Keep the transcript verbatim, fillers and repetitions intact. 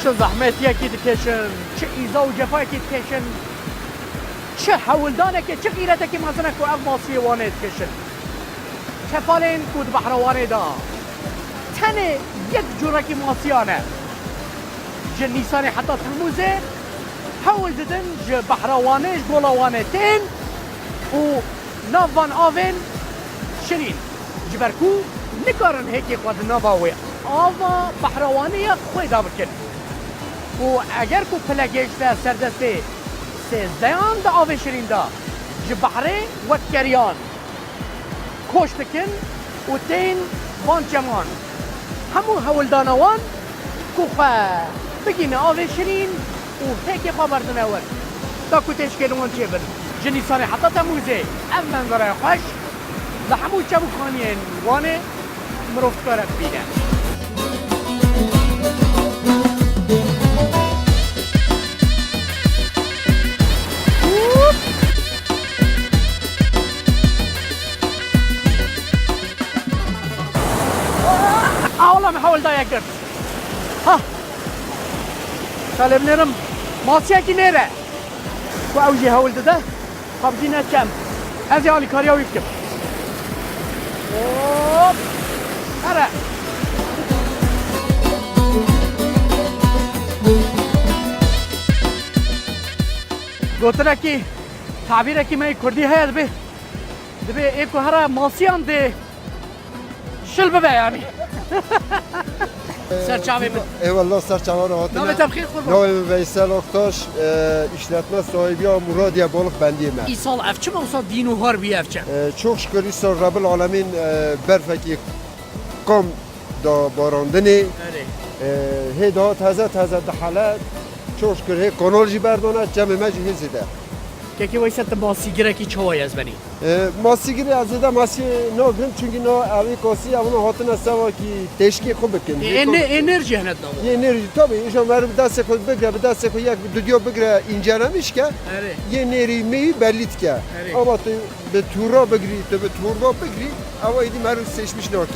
Çi zehmetiyekî dikêşin, çi îza û cefayekî dikêşin, çi hewldanekê, çi xîretekî mezin e ku ev masiyê Wanê dikêşin. Kefalên ku di behra Wanê de tenê yek curekî masiyan e. Ji Nîsanê heta Temmûzê hewl didin ji behra Wanê, ji gola Wanê tên û nav van avên şirîn. Ji ber ku nikarin hêkê xwe di nava wê ava behra Wanê ya xwê de bikin. Û eger ku pile gêşte ser destê sêzdehan di avê şirîn de ji behrê wek keriyan koç dikin û tên van çeman. Hemû hewldana wan ku xwe bigîne avê şirîn û hêkê xwe berdine wir, da ku têşkên wan çêbin. Ji Nîsanê heta Temmûzê ev menzereya xweş li hemû çem û xaniyên Wanê mirov dikare bibîne. Awla me hewl daye girt. Ha. Şalê binêrim. Masiyekî nêre. Ku ew jî hewl dide. Xwe bidîne çem. Ez ê alîkariya wî bikim. Hop. Here. Gotinekî, tabîrekî me yê kurdî heye, dibê, dibê ê ku here masiyan dê şil bibe yanî. Ser çavê min. Eyvallah, ser çava re hatine. Navê te bi xêr qurban. Navê min Veysel Aktaş, e, işletme sahibi ya Muradiye Balık Bendiye me. Îsal ev çima wisa dîn û har bûye ev çem? E, çok şükür îsal Rebbil Alemin, e, berfekî kam da barandinê. Erê. E, hê daha teze teze dihele. Çok şükür hê kanal jî berdane, çemê me jî hê zêde. Kekê Veysel, tu masîgirekî çawa yê ez benî? E, masîgirê ez zêde masî nagrim, çunkî na ewî kasî evna hatine sevakî teşkî xwe bikin. E, ê ne-, ê nêr jî hene di nava? Yê nêr jî, tabii, îja meriv bi destê xwe bigire, bi destê xwe yek dudiyo bigire, încelemîş ke, Erê. Yê nêrî meyî bellî dike. Erê. Ama tu bi tûra bigirî, tu bi tûrva bigirî, ewa êdî meriv seçmiş nake.